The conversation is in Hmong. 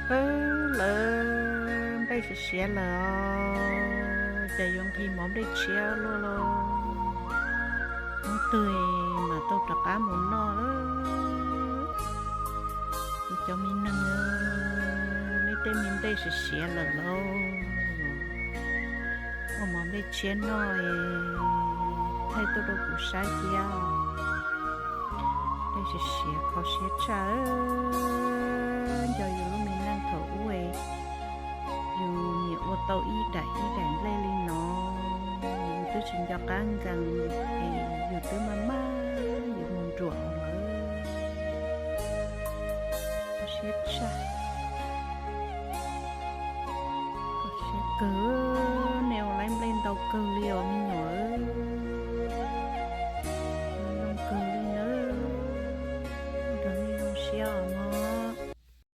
Aw, lawv nplej siav siav lawm os, cas yuav nqhis mov nplej tshiab luaj lauj. Hnub twg mam tau rov qab mus noj lawm. Kuv cov me neeg, nej tej me nplej siav siav lawm lauj, ua mov nplej tshiab noj es thaij tuaj rau kuv saib thiab. Nplej siav siav kho siab tshaj, nco yus lub me neej thaum ub, yus niam ua tau ib daim ib daim nplej li no, yus twb tsis nco qab nkees, es yus twb maj maj yuav mus nruam lawm. Kho siab tshaj, kho siab kawg, nej ua laib nplej ntau kawg li os me nyuam.